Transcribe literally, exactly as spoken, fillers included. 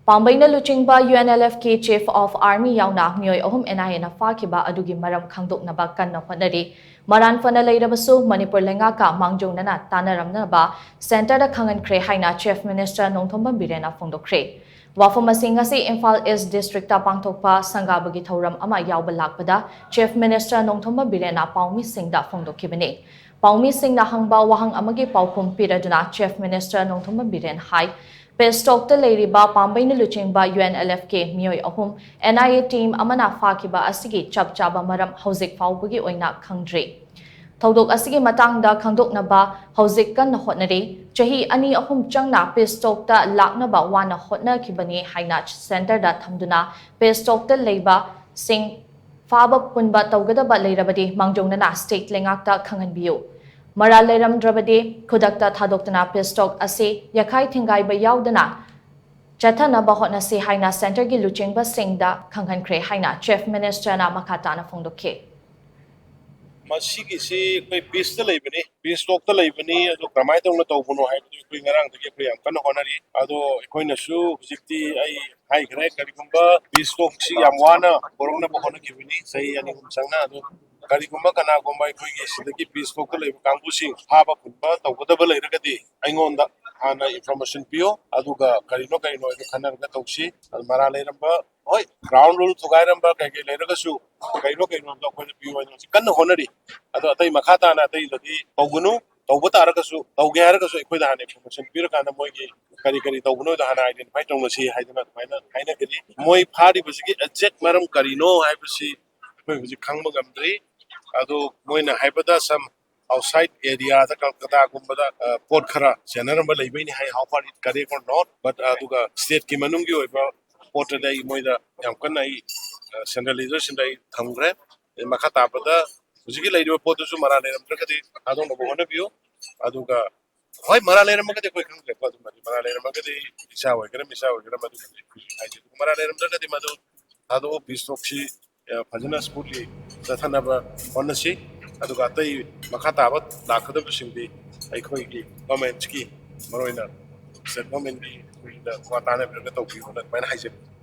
ꯄꯥꯝꯕꯩꯅ ꯂꯨꯆꯤꯡꯕ UNLFꯀꯤ Chief of Army ꯌꯥꯎꯅ ꯃꯤꯑꯣꯏ ꯑꯍꯨꯝ NIAꯅ ꯐꯥꯈꯤꯕ ꯑꯗꯨꯒꯤ ꯃꯔꯝ ꯈꯪꯗꯣꯛꯅꯕ ꯀꯟꯅ ꯍꯣꯠꯅꯔꯤ꯫ ꯃꯔꯥꯟ ꯐꯅ ꯂꯩꯔꯕꯁꯨ ꯃꯅꯤꯄꯨꯔ ꯂꯩꯉꯥꯛꯀ ꯃꯥꯡꯖꯧꯅꯅ ꯇꯥꯟꯅꯔꯝꯅꯕ Centreꯗ ꯈꯪꯍꯟꯈ꯭ꯔꯦ ꯍꯥꯏꯅ Chief Minister ꯅꯣꯡꯊꯣꯝꯕꯝ ꯕꯤꯔꯦꯟꯅ ꯐꯣꯡꯗꯣꯛꯈ꯭ꯔꯦ꯫ ꯋꯥꯐꯝ ꯑꯁꯤ ꯉꯁꯤ ꯏꯝꯐꯥꯜ East Districtꯇ ꯄꯥꯡꯊꯣꯛꯄ ꯁꯪꯒꯥꯕꯒꯤ ꯊꯧꯔꯝ ꯑꯃ ꯌꯥꯎꯕ ꯂꯥꯛꯄꯗ Chief Minister ꯅꯣꯡꯊꯣꯝꯕꯝ ꯕꯤꯔꯦꯟꯅ ꯄꯥꯎꯃꯤꯁꯤꯡꯗ ꯐꯣꯡꯗꯣꯛꯈꯤꯕꯅꯤ꯫ ꯄꯥꯎꯃꯤꯁꯤꯡꯅ ꯍꯪꯕ ꯋꯥꯍꯪ ꯑꯃꯒꯤ ꯄꯥꯎꯈꯨꯝ ꯄꯤꯔꯗꯨꯅ Chief Minister ꯅꯣꯡꯊꯣꯝꯕꯝ ꯕꯤꯔꯦꯟ ꯍꯥꯏ, ꯄꯤꯁ ꯇꯣꯛꯇ ꯂꯩꯔꯤꯕ ꯄꯥꯝꯕꯩꯅ ꯂꯨꯆꯤꯡꯕ UNLFꯀꯤ ꯃꯤꯑꯣꯏ ꯑꯍꯨꯝ NIA team ꯑꯃꯅ ꯐꯥꯈꯤꯕ ꯑꯁꯤꯒꯤ ꯆꯞ ꯆꯥꯕ ꯃꯔꯝ ꯍꯧꯖꯤꯛ ꯐꯥꯎꯕꯒꯤ ꯑꯣꯏꯅ ꯈꯪꯗ꯭ꯔꯤ꯫ ꯊꯧꯗꯣꯛ ꯑꯁꯤꯒꯤ ꯃꯇꯥꯡꯗ ꯈꯪꯗꯣꯛꯅꯕ ꯍꯧꯖꯤꯛ ꯀꯟꯅ ꯍꯣꯠꯅꯔꯤ꯫ ꯆꯍꯤ ꯑꯅꯤ ꯑꯍꯨꯝ ꯆꯪꯅ ꯄꯤꯁ ꯇꯣꯛꯇ ꯂꯥꯛꯅꯕ ꯋꯥꯅ ꯍꯣꯠꯅꯈꯤꯕꯅꯤ ꯍꯥꯏꯅ Centreꯗ ꯊꯝꯗꯨꯅ ꯄꯤꯁ ꯇꯣꯛꯇ ꯂꯩꯕꯁꯤꯡ ꯐꯥꯕ ꯄꯨꯟꯕ ꯇꯧꯒꯗꯕ ꯂꯩꯔꯕꯗꯤ ꯃꯥꯡꯖꯧꯅꯅ state ꯂꯩꯉꯥꯛꯇ ꯈꯪꯍꯟꯕꯤꯌꯨ꯫ ꯃꯔꯥꯜ ꯂꯩꯔꯝꯗ꯭ꯔꯕꯗꯤ ꯈꯨꯗꯛꯇ ꯊꯥꯗꯣꯛꯇꯨꯅ ꯄꯤꯁ ꯇꯣꯛ ꯑꯁꯤ ꯌꯥꯈꯥꯏ ꯊꯤꯡꯒꯥꯏꯕ ꯌꯥꯎꯗꯅ ꯆꯠꯊꯅꯕ ꯍꯣꯠꯅꯁꯤ ꯍꯥꯏꯅ Centreꯒꯤ ꯂꯨꯆꯤꯡꯕꯁꯤꯡꯗ ꯈꯪꯍꯟꯈ꯭ꯔꯦ ꯍꯥꯏꯅ Chief Ministerꯅ ꯃꯈꯥ ꯇꯥꯅ ꯐꯣꯡꯗꯣꯛꯈꯤ꯫ ꯃꯁꯤꯒꯤꯁꯤ ꯑꯩꯈꯣꯏ ꯄꯤꯁꯇ ꯂꯩꯕꯅꯤ, ꯄꯤꯁ ꯇꯣꯛꯇ ꯂꯩꯕꯅꯤ꯫ ꯑꯗꯣ ꯀꯃꯥꯏꯅ ꯇꯧꯅ ꯇꯧꯕꯅꯣ ꯍꯥꯏꯕꯗꯨ ꯑꯩꯈꯣꯏ ꯉꯔꯥꯡꯗꯒꯤ ꯑꯩꯈꯣꯏ ꯌꯥꯝ ꯀꯟꯅ ꯍꯣꯠꯅꯔꯤ꯫ ꯑꯗꯣ ꯑꯩꯈꯣꯏꯅꯁꯨ ꯍꯧꯖꯤꯛꯇꯤ ꯑꯩ ꯍꯥꯏꯈ꯭ꯔꯦ, ꯀꯔꯤꯒꯨꯝꯕ ꯄꯤꯁ ꯇꯣꯛꯁꯤ ꯌꯥꯝ ꯋꯥꯅ ꯄꯨꯔꯛꯅꯕ ꯍꯣꯠꯅꯈꯤꯕꯅꯤ ꯆꯍꯤ ꯑꯅꯤ ꯑꯍꯨꯝ ꯆꯪꯅ꯫ ꯑꯗꯣ ꯀꯔꯤꯒꯨꯝꯕ ꯀꯅꯥꯒꯨꯝꯕ ꯑꯩꯈꯣꯏꯒꯤ ꯁꯤꯗꯒꯤ ꯄꯤꯁ ꯇꯣꯛꯇ ꯂꯩꯕ ꯀꯥꯡꯕꯨꯁꯤꯡ ꯐꯥꯕ ꯄꯨꯟꯕ ꯇꯧꯒꯗꯕ ꯂꯩꯔꯒꯗꯤ ꯑꯩꯉꯣꯟꯗ ꯍꯥꯟꯅ information ꯄꯤꯌꯣ, ꯑꯗꯨꯒ ꯀꯔꯤꯅꯣ ꯀꯔꯤꯅꯣ ꯍꯥꯏꯗꯣ ꯈꯟꯅꯔꯒ ꯇꯧꯁꯤ꯫ ꯑꯗꯨ ꯃꯔꯥꯜ ꯂꯩꯔꯝꯕ, ꯍꯣꯏ, ground rule ꯊꯨꯒꯥꯏꯔꯝꯕ ꯀꯩ ꯀꯩ ꯂꯩꯔꯒꯁꯨ ꯀꯔꯤꯅꯣ ꯀꯔꯤꯅꯣꯗꯣ ꯑꯩꯈꯣꯏꯅ ꯄꯤꯌꯣ ꯍꯥꯏꯅ ꯍꯧꯖꯤꯛ ꯀꯟꯅ ꯍꯣꯠꯅꯔꯤ꯫ ꯑꯗꯣ ꯑꯇꯩ ꯃꯈꯥ ꯇꯥꯅ ꯑꯇꯩꯗꯗꯤ ꯇꯧꯒꯅꯨ, ꯇꯧꯕ ꯇꯥꯔꯒꯁꯨ, ꯇꯧꯒꯦ ꯍꯥꯏꯔꯒꯁꯨ ꯑꯩꯈꯣꯏꯗ ꯍꯥꯟꯅ information ꯄꯤꯔꯀꯥꯟꯗ ꯃꯣꯏꯒꯤ ꯀꯔꯤ ꯀꯔꯤ ꯇꯧꯕꯅꯣꯗꯣ ꯍꯥꯟꯅ identify ꯇꯧꯅꯁꯤ ꯍꯥꯏꯗꯅ ꯑꯗꯨꯃꯥꯏꯅ ꯍꯥꯏꯅꯒꯅꯤ꯫ ꯃꯣꯏ ꯐꯥꯔꯤꯕꯁꯤꯒꯤ exact ꯃꯔꯝ ꯀꯔꯤꯅꯣ ꯍꯥꯏꯕꯁꯤ ꯑꯩꯈꯣꯏ ꯍꯧꯖꯤꯛ ꯈꯪꯕ ꯉꯝꯗ꯭ꯔꯤ꯫ ꯑꯗꯨ ꯃꯣꯏꯅ ꯍꯥꯏꯕꯗ some outside areaꯗ ꯀꯜꯀꯇꯥꯒꯨꯝꯕꯗ, ꯑ, ꯄꯣꯠ ꯈꯔ ꯆꯦꯟꯅꯔꯝꯕ ꯂꯩꯕꯩꯅꯤ ꯍꯥꯏ, how far it correct or not, but, ꯑ, ꯑꯗꯨꯒ stateꯀꯤ ꯃꯅꯨꯡꯒꯤ ꯑꯣꯏꯕ ꯄꯣꯠꯇꯗꯤ ꯑꯩ ꯃꯣꯏꯗ ꯌꯥꯝ ꯀꯟꯅ ꯑꯩ, ꯑ, central leaderꯁꯤꯡꯗ ꯑꯩ ꯊꯝꯈ꯭ꯔꯦ꯫ ꯑꯗꯩ ꯃꯈꯥ ꯇꯥꯕꯗ ꯍꯧꯖꯤꯛꯀꯤ ꯂꯩꯔꯤꯕ ꯄꯣꯠꯇꯨꯁꯨ ꯃꯔꯥꯜ ꯂꯩꯔꯝꯗ꯭ꯔꯒꯗꯤ ꯊꯥꯗꯣꯛꯅꯕ ꯍꯣꯠꯅꯕꯤꯌꯨ꯫ ꯑꯗꯨꯒ ꯍꯣꯏ, ꯃꯔꯥꯜ ꯂꯩꯔꯝꯃꯒꯗꯤ ꯑꯩꯈꯣꯏ ꯈꯪꯗ꯭ꯔꯦꯀꯣ, ꯑꯗꯨꯃꯗꯤ ꯃꯔꯥꯜ ꯂꯩꯔꯝꯃꯒꯗꯤ ꯏꯆꯥ ꯑꯣꯏꯒꯦꯔꯥ ꯃꯤꯆꯥ ꯑꯣꯏꯒꯦꯔꯥ ꯃꯗꯨꯃꯗꯤ ꯑꯩꯈꯣꯏ ꯍꯥꯏꯗꯦ꯫ ꯑꯗꯨꯒ ꯃꯔꯥꯜ ꯂꯩꯔꯝꯗ꯭ꯔꯒꯗꯤ ꯃꯗꯨ ꯊꯥꯗꯣꯛꯑꯣ, ꯄꯤꯁ ꯇꯣꯛꯁꯤ, ꯑ, ꯐꯖꯅ smoothly ꯆꯠꯊꯅꯕ ꯍꯣꯠꯅꯁꯤ꯫ ꯑꯗꯨꯒ ꯑꯇꯩ ꯃꯈꯥ ꯇꯥꯕ ꯂꯥꯛꯀꯗꯕꯁꯤꯡꯗꯤ ꯑꯩꯈꯣꯏꯒꯤ governmentꯀꯤ, ꯃꯔꯨꯑꯣꯏꯅ ꯒꯣꯔꯃꯦꯟꯒꯤ ꯋꯥ ꯇꯥꯟꯅꯕꯤꯔꯒ ꯇꯧꯕꯤꯌꯣꯅ ꯑꯗꯨꯃꯥꯏꯅ ꯍꯥꯏꯖꯕꯅꯤ꯫